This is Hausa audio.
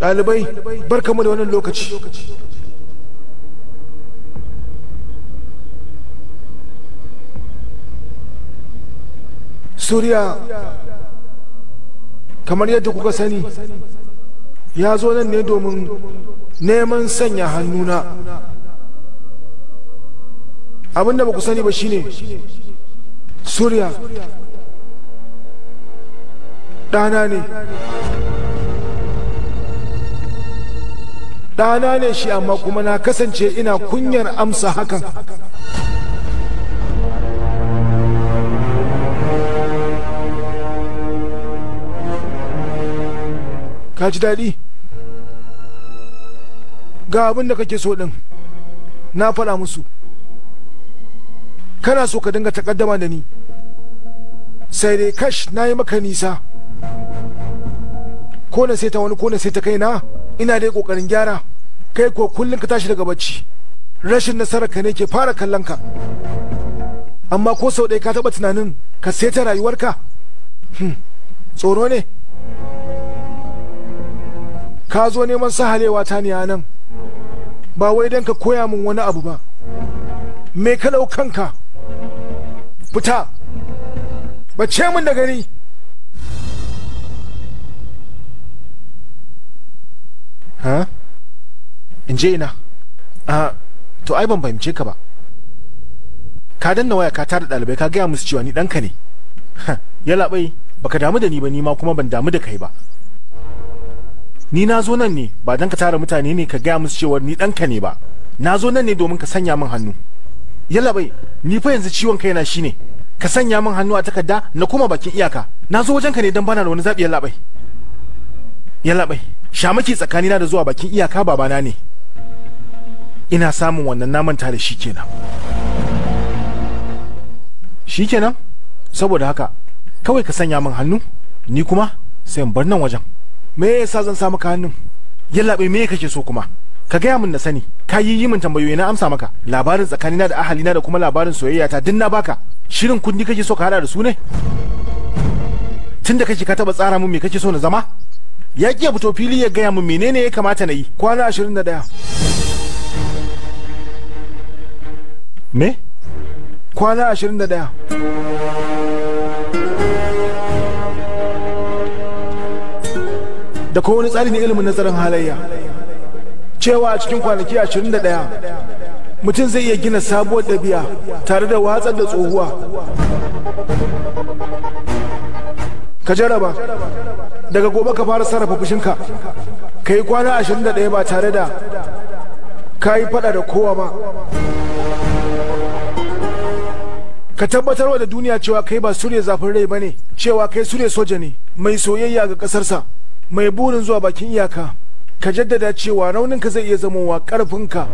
Ɗalibai, barkamu da wannan lokaci. Suriya, kamar yadda kuka sani, ya zo nan ne domin neman sanya hannuna. Abinda ba ku sani ba shine Suriya ɗana ne. Ɗana ne shi, amma kuma na kasance ina kunyar amsa hakan. Ka ji daɗi? Ga abin da kake so ɗin, na faɗa musu. Kana so ka dinga takaddama da ni, sai dai kash, na yi maka nisa. Ko na sai ta wani, ko na sai ta kaina, ina dai ƙoƙarin gyara. Kai ko kullum ka tashi daga bacci, rashin nasarar ka ne ke fara kallon ka. Amma ko sau ɗaya ka taɓa tunanin ka saita rayuwarka? Tsoro ne? Ka zo neman sahalewa ta ne a nan, ba wai don ka koya min wani abu ba. Me ka ɗau kanka? Fita! Bace min da gani! Ha? In je ina? To ai ban fahimce ka ba. Ka danna waya ka tara ɗalibai ka gaya musu cewa ni ɗanka ne. Yallaɓai, baka damu da ni ba, ni ma kuma ban damu da kai ba. Ni na zo nan ne ba don ka tara mutane ne ka gaya musu cewa ni ɗanka ne ba. Na zo nan ne domin ka sanya min hannu. Yallaɓai, ni fa yanzu ciwon kaina shine ka sanya min hannu a takarda na koma bakin iyaka. Na zo wajenka ne don bana da wani zaɓi, yallaɓai. Yallaɓai, shamaki tsakanina da zuwa bakin iyaka babana ne. Ina samun wannan na manta da shi kenan. Shi kenan? Saboda haka, kawai ka sanya min hannu, ni kuma sai in bar nan wajen. Me yasa zan sa maka hannun? Yallaɓai, me kake so kuma? Ka gaya min na sani. Ka yi min tambayoyi na amsa maka. Labarin tsakanina da ahalina da kuma labarin soyayya ta duk na baka. Shirin kundi kake so ka hada da su ne? Tunda kake ka taba tsara min me kake so na zama? Ya ki ya fito fili ya gaya min menene ya kamata na yi. Kwana 21. Me? Kwana 21. Da kowane tsari na ilimin nazarin halayya, cewa a cikin kwanaki 21 mutum zai iya gina sabuwar ɗabi'a tare da watsar da tsohuwa. Ka jaraba, daga gobe ka fara sarrafa fushinka. Ka yi kwana 21 ba tare da ka yi faɗa da kowa ba. Ka tabbatarwa da duniya cewa kai ba Surya zafin rai ba ne, cewa kai Surya soja ne mai soyayya ga ƙasarsa, mai burin zuwa bakin iyaka. Ka jaddada cewa rauninka zai iya zamowa ƙarfinka.